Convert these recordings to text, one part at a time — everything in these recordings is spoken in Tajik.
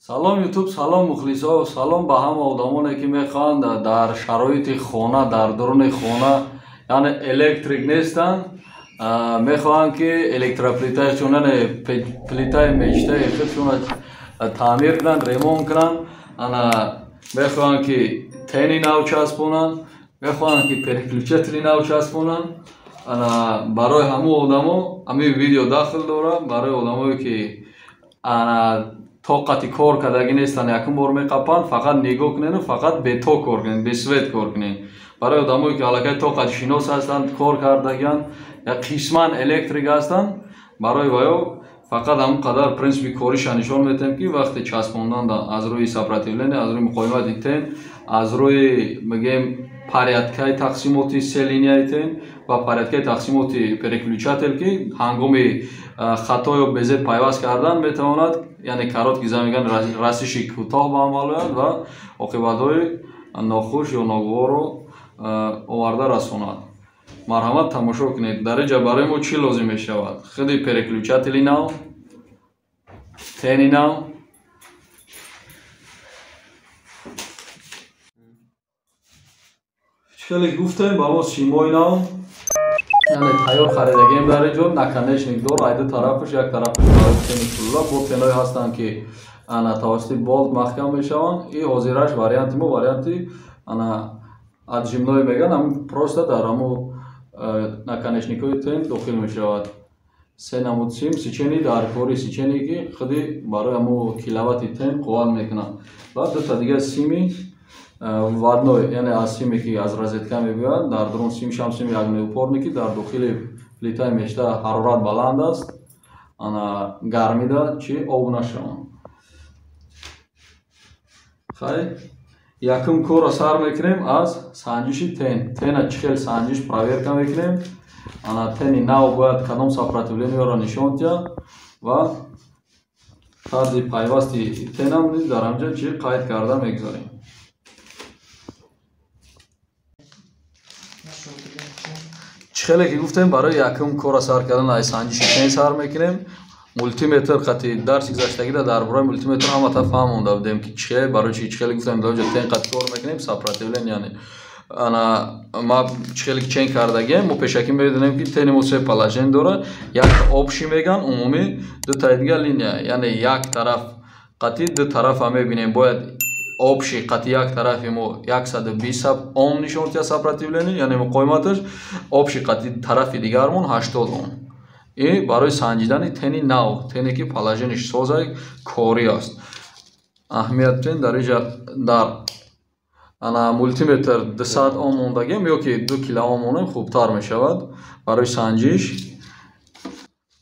Салом Ютуб, салом мухлисо, салом ба ҳама одамоне ки мехоҳанд дар шароити хона, дар дуруни хона, яъне электрик нестанд, мехоҳанд ки электроплитаашон, яъне плитаи мечтаи худшонро таъмир кунанд, ремонт кунанд, ана мехоҳанд ки тени нав часпонанд, мехоҳанд ки переключатели нав часпонанд. Ана барои ҳамон одамо ҳамин видео дахл дорад, барои одамое ки ана тоқати кор кардагӣ нестанд, якум бор меқапанд, фақат нигоҳ кунеду фақат беток кор кунед, бесвет кор кунед. Барои одамое ки аллакай тоқатшинос ҳастанд, кор кардагианд, як қисман электрик ҳастанд, барои ваё фақат ҳамон қадар принсипи кориша нишон медиҳем, ки вақте часпондан аз рӯи сопротивление, аз рӯи муқовимати тен, аз рӯи мегӯем порядкаи тақсимоти се линияи тен ва порядкаи тақсимоти переключатель, ки ҳангоми хато ё безеб пайваст кардан метавонад, яъне короткий замиган расиши кӯтоҳ ба амал ояд ва оқибатҳои нохуш ё ногуворро оварда расонад. Марҳамат, тамошо кунед. Дар инҷа барои мо чӣ лозим мешавад? Худи переключатели нав, тени нав, хеле гуфтем ба мо симои нав, яъне тайёр харидагием. Дар инҷо наконечник дор, ай ду тарафаш, як тарафаш барои тени кулла, бо теное ҳастанд ки ана тавассути болт маҳкам мешаванд. И ҳозираш варианти мо варианти ана отжимной мегӯянд, ҳамин просто дар ҳамо наконечникҳои тен дохил мешавад. Се намуд сим, сичени дар кори сичене ки худи барои ҳамо киловатти тен қувват мекунад, ва дута дигар сими вадной, яъне аз симе ки аз розетка мебиёяд, дар дурун симшам сими огнеупорне ки дар дохили плитаи мечта ҳарорат баланд аст, ана гармида чи об нашаванд. Хай, якум корро сар мекунем аз санҷиши тен. Тена чӣ хел санҷиш проверка мекунем? Ана тени нав бояд кадом сопротивлениеро нишон диҳад ва тарзи пайвасти тенам низ дар ҳамҷа чӣ қайд карда мегузорем. Чӣ хеле ки гуфтем, барои якум корро сар кардан аз санҷиши тен сар мекунем. Мултиметр қати дарси гузаштагида дар бораи мултиметр ҳамата фаҳмонда будем, ки чӣ барои чӣ хеле гуфтем дар ҷо тен қати кор мекунем, сопротивление, яъне ана ма чӣ хеле чен кардагием, мо пешакӣ медонем ки тени мо се положение дорад, як общий меган умумӣ, дутаи дигар линия, яъне як тараф қати ду тарафа мебинем, бояд общий қати як тарафи мо 120 ом нишон диҳад сопротивление, яъне муқовиматаш, общий қати тарафи дигармон 80 ом. И барои санҷидани тени нав, тене ки положениеш созай корӣ аст. Аҳамият бидиҳем, дар инҷа дар ана мултиметр 200 ом мондагием ё ки 2 килоом монем хубтар мешавад барои санҷиш.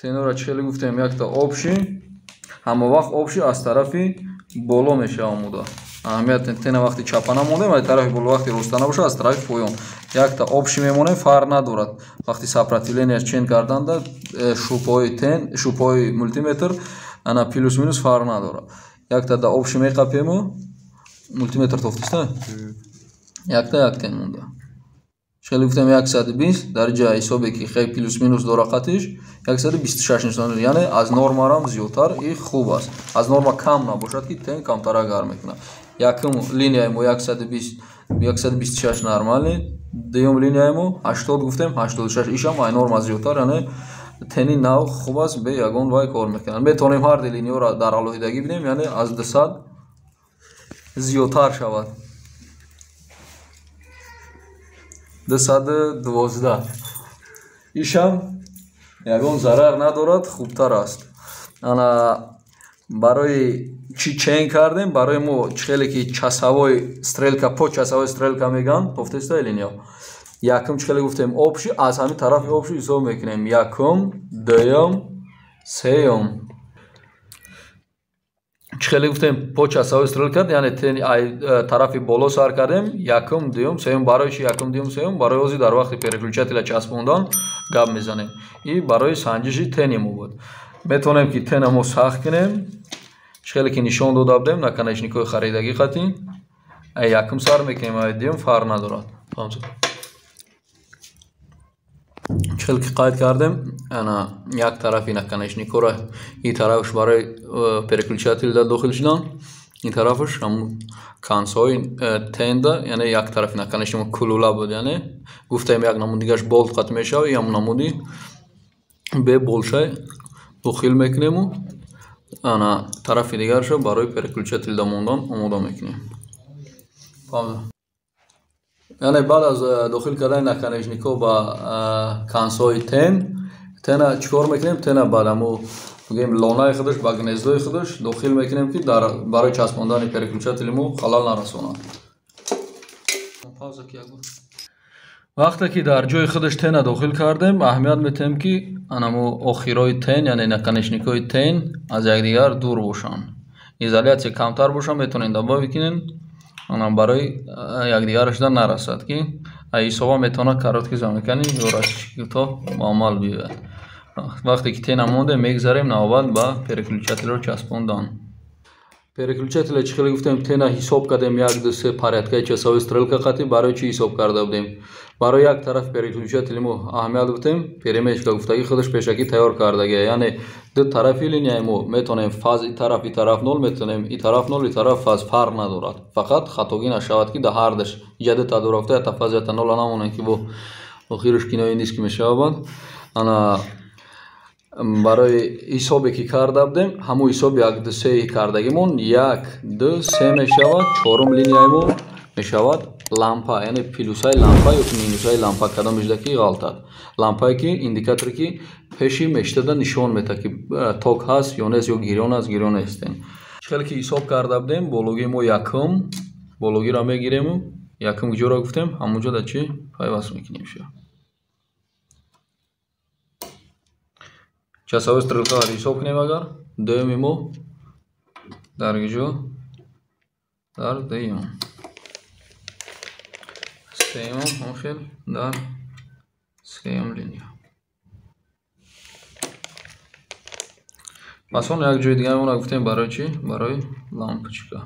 Тенора чӣ хеле гуфтем, якта общий, ҳама вақт общий аз тарафи боло мешавад омода. Аҳамият, тена вақти чапана мондем, аз тарафи боло, вақти ростана бошад аз тарафи поён. Якта общий мемонем, фарқ надорад. Вақти сопротивлениеаш чен карданда шӯбҳои тен, шӯбҳои мултиметр ана плюс минус фарқ надорад. Якта да общий меқапему мултиметр тофтиста? Якта як тен монда. Хеле гуфтем 120, дар ҷа ҳисобе ки хеле плюс минус дора қатиш 126 нишон, яъне аз нормарам зиёдтар и хуб аст. Аз норма кам набошад ки тен камтара гарм мекунад. Якум линияи мо 120, 126 нормалӣ, дуюм линияи мо 80 гуфтем, 86 ишам ай норма зиёдтар, яъне тени нав хуб аст, бе ягон вай кор мекунад. Метавонем ҳар ду линияро дар алоҳидагӣ бинем, яъне аз 200 зиёдтар шавад. 212 ишам ягон зарар надорад, хубтар аст. Ана барои чӣ чен кардем? Барои мо чӣ хеле ки часовой стрелка, по часовой стрелка мегӯянд, тофтеста линия. Якум чӣ хеле гуфтем, общий аз ҳамин тарафи общий ҳисоб мекунем. Якум, дуюм, сеюм. Чӣ хеле гуфтем, по часовой стрелка, яъне тени ай тарафи боло сар кардем, якум, дуюм, сеюм. Барои чӣ якум, дуюм, сеюм? Барои ҳозир дар вақти переключателя часпондан гап мезанем. И барои санҷиши тени мо буд. Метавонем ки тена мо сахт кунем. Чӣ хеле ки нишон дода будем, наконечникҳои харидагӣ қатӣ. Ай якум сар мекунем, ай дуюм фарқ надорад. Чӣ хеле ки қайд кардем, Ана як тарафи наконечникора ин тарафш барои переключатель да дохил шудан, ин тарафаш ҳамун консои тенда, яъне як тарафи наконечник кулула буд, яъне гуфтаем як намуд дигаш болт қат мешавад, ин ҳамун намуди бе болшай дохил мекунему ана тарафи дигарша барои переключатель да мондан омода мекунем. Яъне баъд аз дохил кардани наконечникҳо ба консои тен, тена чӣ кор мекунем? Тена баъд ҳамун бигӯем лонаи худаш ба гнездои худаш дохил мекунем, ки барои часпондани переключатели мо халал нарасонад. Вақте ки дар ҷои худаш тена дохил кардем, аҳамият метиҳем, ки анамо охирои тен, яъне наконечникҳои тен аз якдигар дур бошанд. Изолятсия камтар бошад, метавонед добавить кунед, ана барои якдигар шуда нарасад, ки ҳисоба метавонад короткий замыкание ё расчито ба амал биёяд. Вақте ки тена мондем, мегзарем навбат ба переключателро часпондан. Переключателя чӣ хеле гуфтем, тена ҳисоб кардем 1, 2, 3 порядкаи часовой стрелка қатӣ. Барои чӣ ҳисоб карда будем? Барои як тараф переключатели мо аҳамият гуфтем, перемечка гуфтагӣ худаш пешакӣ тайёр кардагия, яъне ду тарафи линияи мо метавонем фаз и тараф, и тараф нол метавонем, и тараф нол, и тараф фаз, фарқ надорад. Фақат хатогӣ нашавад, ки дар ҳардаш иҷа дута дурафта, якта фаз, якта нола намонем, ки бо охираш кинои низ ки мешавад. Ана барои ҳисобе ки карда будем, ҳамун ҳисоби 1, 2, 3 кардагимон 1, 2, 3 мешавад. Чорум линияи мо мешавад лампа, яъне плюсаи лампа ё минусаи лампа, кадом мешуда ки ғалтад. Лампае ки индикаторе ки пеши мештада нишон медиҳад, ки ток ҳаст ё нест, ё гирён аст, гирён нестем. Хеле ки ҳисоб карда будем, бологии мо якум, бологиро мегирему якум куҷоро гуфтем, ҳамунҷо дар чӣ пайваст мекунем ша. Часовой стрелкаро ҳисоб кунем, агар дуюми мо дар куҷо? Дар дуюм. Сеюм ҳам хел дар сеюм линия. Пас он як ҷои дигари мо гуфтем барои чӣ? Барои лампочка.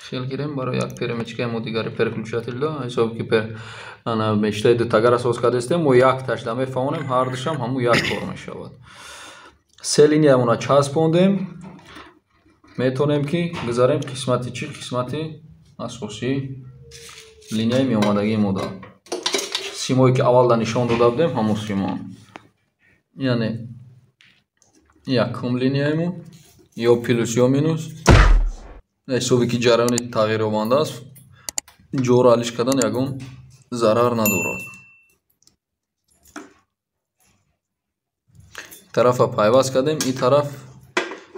Хел гирем барои як перемечкаи мо дигари переключатель да, ҳисоб ки ана мештаи дутагара соз кардастем, мо як ташда мефаҳмонем, ҳардушам ҳамун як кор мешавад. Се линиямона часпондем, метавонем ки гузарем қисмати чӣ? Қисмати асосии линияи меомадагии мо да. Симое ки аввал да нишон дода будем, ҳамун симо. Яъне якум линияи мо ё плюс ё минус, ҳисоби ки ҷараёни тағйирёбанда аст, ҷоро алиш кардан ягон зарар надорад. Тарафа пайваст кардем, ин тараф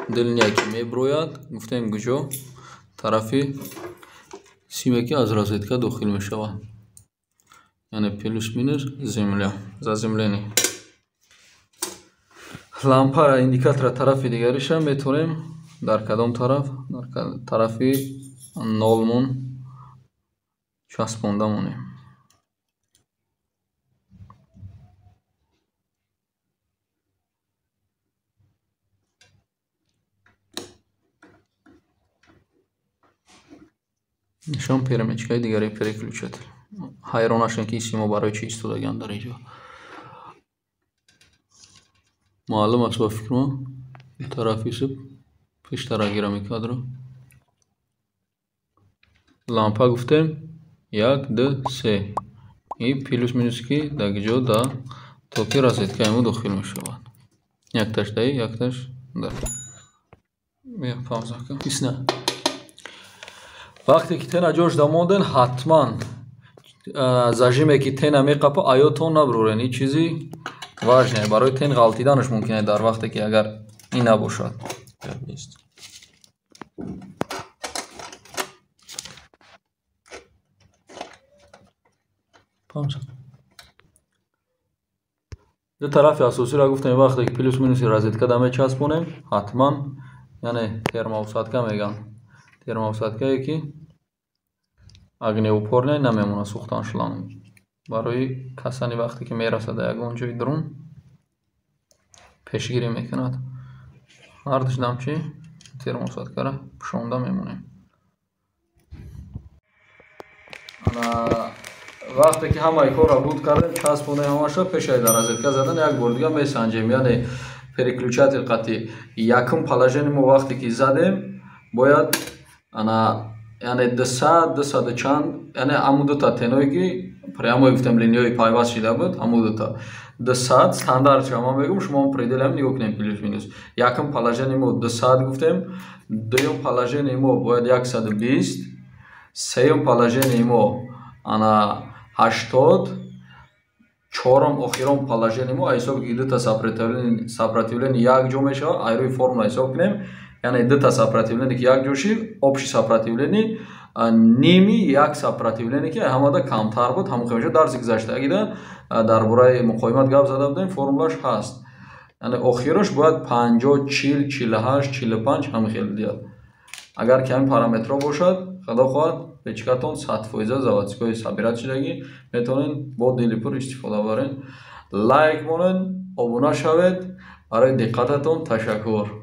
ду линия ки меброяд, гуфтем куҷо? Тарафи симе ки аз розетка дохил мешавад, яъне плюс минус земля, заземление. Лампара индикатора тарафи дигариша метавонем дар кадом тараф? Дар тарафи нолмон часпонда монем. Нишон перемечкаи дигари переключатель. Ҳайрон нашем, ки симо барои чӣ истодагиам дар инҷо. Маълум аст ба фикр ма, тарафи суб пештара гирам ин кадро. Лампа гуфтем 1, 2, 3. И плюс минус ки дар куҷо? Дар токи розеткаи мо дохил мешавад. Якташ даи, якташ дар. Бия пауза кун. Исна. Вақте ки тена ҷош да монден, ҳатман зажиме ки тена меқапа, аётон набурен. Ин чизи важне, барои тен ғалтиданаш мумкин аст дар вақте ки агар ин набошад. Ду тарафи асосиро гуфтем, вақте ки плюс минуси розетка да мечаспонем, ҳатман, яъне термоусадка мегӯянд. Термоусадкае ки огнеупорная намемонад сӯхтан шланг. Барои касани вақте ки мерасад дар ягон ҷои дурун пешгирӣ мекунад. Ҳардуш дам чӣ? Термоусадкаро пӯшонда мемонем. Вақте ки ҳамаи корро буд кардем, часпонаи ҳамаша, пешаи дар розетка задан як бор дига месанҷем, яъне переключатель қати якум положение мо вақте ки задем, бояд ана, яъне 200, дусаду чанд, яъне ҳамун дута теное, ки прямо гуфтем, линияи пайваст шида буд, ҳамун дута 200 стандарт ша ман мегӯм, шумо пределам нигоҳ кунем, плюс минус. Якум положение мо 200 гуфтем, дуюм положение мо бояд 120, сеюм положение мо ана 80, чорум, охирон положение мо, ҳисоби ки дута сопротивление якҷо мешавад, ай рӯи формула ҳисоб кунем, яъне дута сопротивление ки якҷо шид, общий сопротивление ними як сопротивление, ки ҳамада камтар буд, ҳамон хел мешавад. Дарси гузаштагида дар бораи муқовимат гап зада будем, формулаш ҳаст. Яъне охирош бояд 50, 40, 48, 45 ҳамин хел диҳад. Агар ки ҳамин параметрҳо бошад, худо хоҳад, печкатон 100% заводской собирать шудагӣ, метавонед бо дили пур истифода баред. Лайк монед, обуна шавед. Барои диққататон ташаккур.